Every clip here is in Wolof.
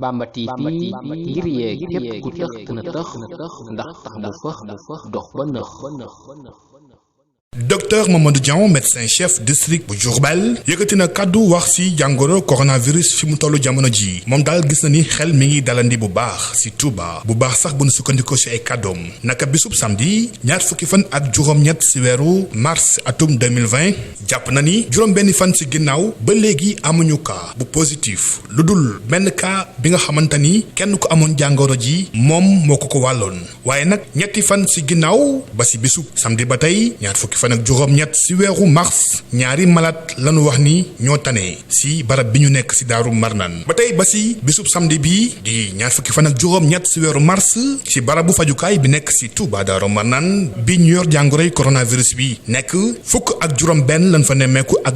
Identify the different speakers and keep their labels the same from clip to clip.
Speaker 1: Bamba TV ngir yee képp ku tëx na tëx ndax tax mu fëx dox ba nëx.
Speaker 2: Docteur Mamadou Diaw médecin chef district bu Diourbel yëkkati na kàddu wax ci jàngoro coronavirus fi mu tollu jamono ji moom daal gis na ni xel mi ngi dalandi bu baax ci Touba bu baax sax bu nu sukkandikoo ci ay kàddoom naka bisub samedi ñaar fukki fan ak juróom-ñett ci weeru mars atum 2020 jàpp na ni juróom-benni fan ci ginnaaw ba léegi amuñu cas bu positif lu dul benn cas bi nga xamante ni kenn ko amoon jàngoro ji moom moo ko wàlloon waaye nag ñetti fan ci ginnaaw ba ci bisub samedi ba tey ñaar fukki fan ak juróom-ñett ci weeru mars ñaari malade lañu wax ni ñoo tane ci barab bi ñu nekk ci Daaru Marnaan ba tey ba ci bisub samedi bi di ñaar fukki fan ak juróom-ñett ci weeru mars ci barabu fajukaay bi nekk ci Touba Daaru Marnaan bi ñu yor jàngoroy coronavirus bi nekk fukk ak juróom-benn lañ fa nemmeeku ak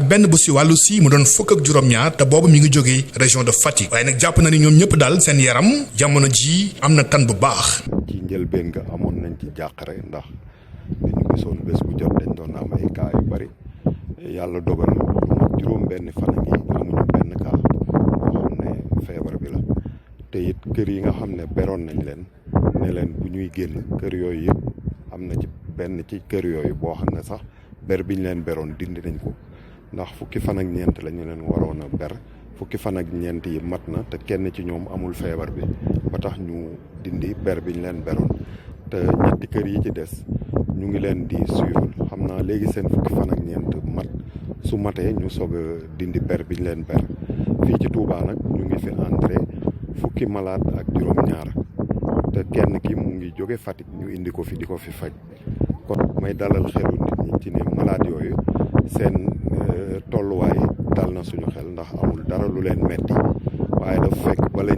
Speaker 2: benn bu ci wàllu ci mu doon fukk ak juróom-ñaar te boobu mi ngi jógee région de Fatick waaye nag jàpp na ni ñoom ñëpp daal seen yaram jamono ji am na tan bu baax.
Speaker 3: ci njëlbéen nga amoon nañ ci jàqare ndax ñu gisoon bés bu jot dañ doon am ay cas yu bari yàlla dogal na juróom benn fan yi amuñu benn cas boo xam ne feebar bi la te it kër yi nga xam ne beroon nañ leen ne leen bu ñuy génn kër yooyu yëpp am na ci benn ci kër yooyu boo xam ne sax ber bi ñu leen beroon dindi nañ ko ndax fukki fan ak ñeent la ñu leen waroon a ber fukki fan ak ñeent yi mat na te kenn ci ñoom amul feebar bi ba tax ñu dindi ber bi ñu leen beroon te ñetti kër yi ci des ñu ngi leen di suivre xam naa léegi seen fukki fan ak ñeent mat su matee ñu soog a dindi ber bi ñu leen ber fii ci Touba nag ñu ngi fi entré fukki malade ak juróom-ñaar te kenn ki mu ngi jóge Fatick ñu indi ko fi di ko fi faj kon may dalal xelu nit ñi ci ne malade yooyu seen tolluwaay dal na suñu xel ndax amul dara lu leen metti waaye dafa fekk bala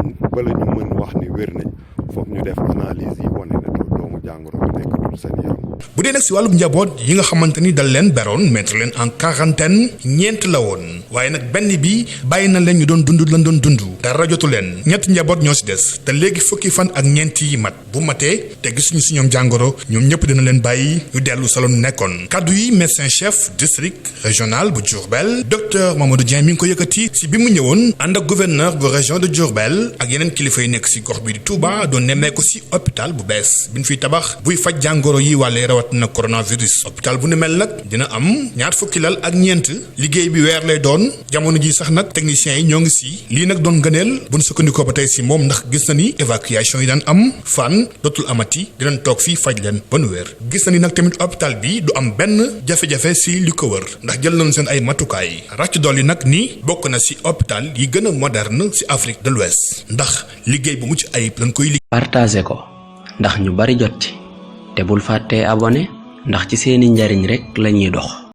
Speaker 3: ñu mën wax ni wér nañ foog ñu def analyse yi wane ne doomu jàngoro bi nekkatul seen yaram.
Speaker 2: bu dee nag ci wàllum njaboot yi nga xamante ni dal leen beroon mettre leen en quarantaine ñeent la woon waaye nag benn bi bàyyi na leen ñu doon dund dara jotu leen ñett njaboot ñoo ci des te léegi fukki fan ak ñeent yi mat bu matee te gisuñu ci ñoom jàngoro ñoom ñëpp dina leen bàyyi ñu dellu salon nekkoon kaddu yi médecin chef district régional bu Diourbel docteur Mamadou Dieng mi ngi ko yëkkati ci bi mu ñëwoon ànd ak gouverneur bu région de Diourbel ak yeneen kilifa yi nekk ci gox bi di Touba doon nemmeeku ci hôpital bu bees bi ñu fiy tabax buy faj jàngoro yi wàllee rawat na coronavirus hôpital bu ni mel nag dina am ñaar fukki lal ak ñeent liggéey bi weer lay doon jamono ji sax nag techniciens yi ñoo ngi ci lii nag doon gëneel bu ñu sukkandikoo ba tey ci moom ndax gis na ni évacuation yi daan am fan dootul amati dinañ toog fii faj leen ba nu weer gis na ni nag tamit hôpital bi du am benn jafe-jafe ci li ko wër ndax jël nañu seen ay matukaay ràcc dolli nag ni bokk na ci hôpital yi gën a moderne ci Afrique de l'Ouest ndax liggéey bu mucc ayib lañ koy
Speaker 4: partagé ko ndax ñu bari jot ci te bul fàttee abonné ndax ci seeni njariñ rekk lañuy dox